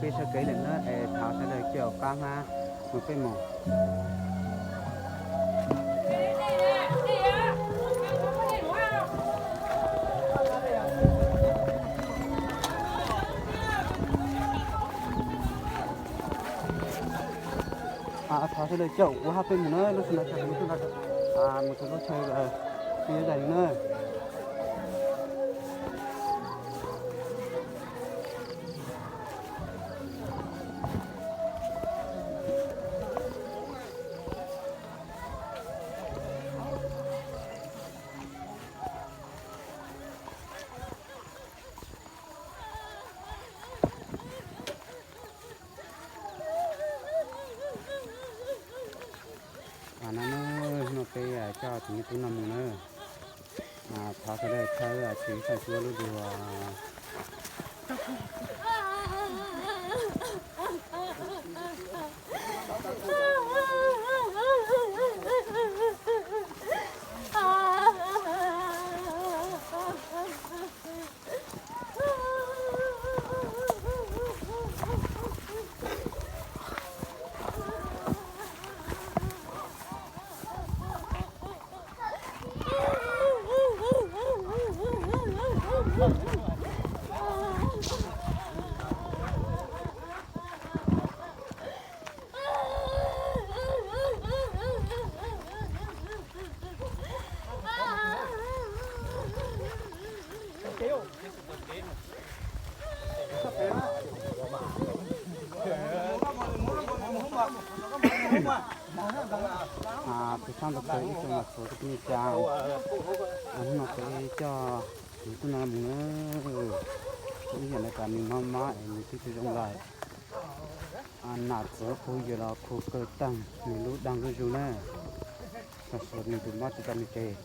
Peb sawv kev lawm na es thov sawv daws caum qab hab mus peb mus. Thov sawv daws caum kuv hab peb mus na, lub sij hawm no mus txog lub chaw peb yuav zais na. No na, no peb coj tus me tub no mus na. Thov sawv daws txhawb tsis txhawb cuab lub dua. Peb sab ntawd peb ib tsoom Nam Txuav tub pib ni cas, hnub no peb coj tus tub no mus na. Ib yam li tas nws mob mob es nws twb tsis zoo lawm. Nam Txuav khu yawg los khu kaw tag nws lub dag lub zug na, tag nws tus mob tsis tau nws tseg.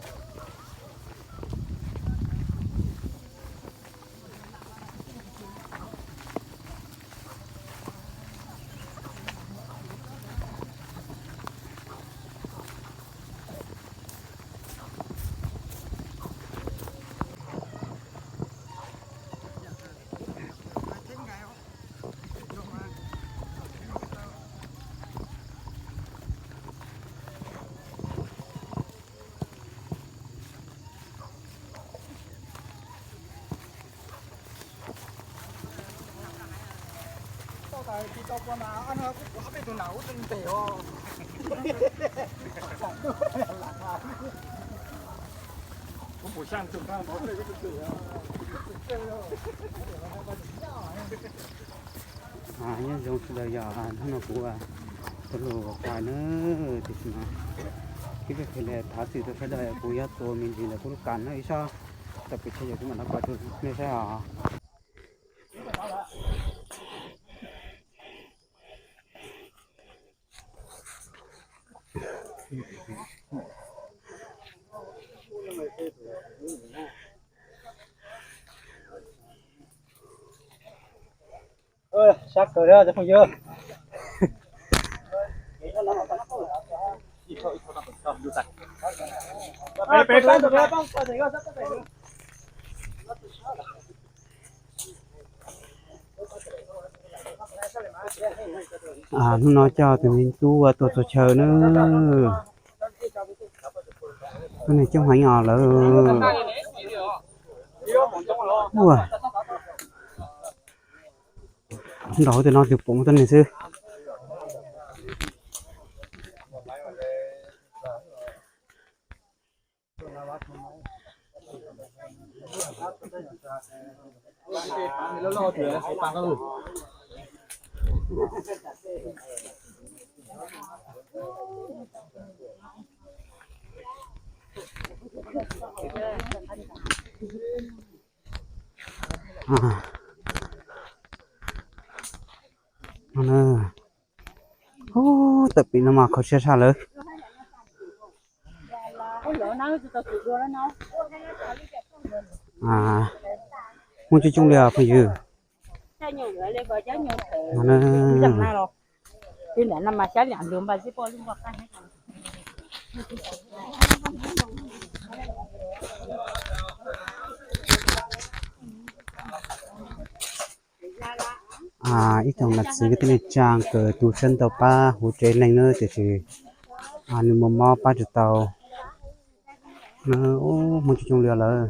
Nyob zoo sawv daws, yog hnub no kuv tuaj lug qais na, tiam sis mas ib pliag qhia li thov txim rau sawv daws, kuv yuav tua me ntsis ntawm kuv lub kas na, ib sab tau pes tsawg yam kuv mam rov qab rau nej saib os. Sab kawg cov phooj ywg. Hnub no coj tus me tub ua tuaj txhua chaw na. Tuab neeg coob heev os lawm. Ua nrog tej no twb pom tuab neeg xwb. Ub, tawm pem no mas kho siab tshaj lawm. Muaj coob coob li os phooj ywg. Ib tsoom nam txiv kwv tij neej tsa kws tu siab ntau pab huv tsev neeg na, tiam sis nws muaj mob pab tsis tau na. Ub, Hmoob coob coob li lawm.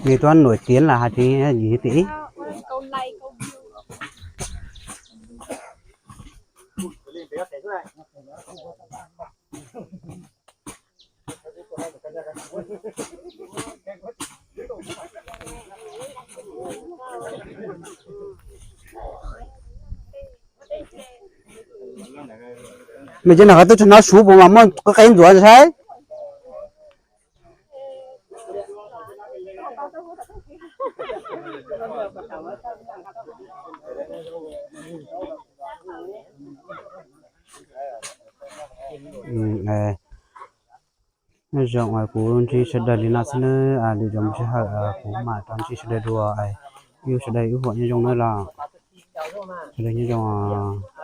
Nws tuaj nổi tiếng là hais tias gì hả chị? Mej cov no qhov twb tsis hnov suv puas mas muaj qe ntxuav saib. Nyob zoo, kuv ntsib sawv daws li no xwb nawb, lwm zaus sij hawm kuv mam rov ntsib sawv daws dua. Wb sawv daws wb huam nyob zoo nawb los. Sawv daws nyob zoo os.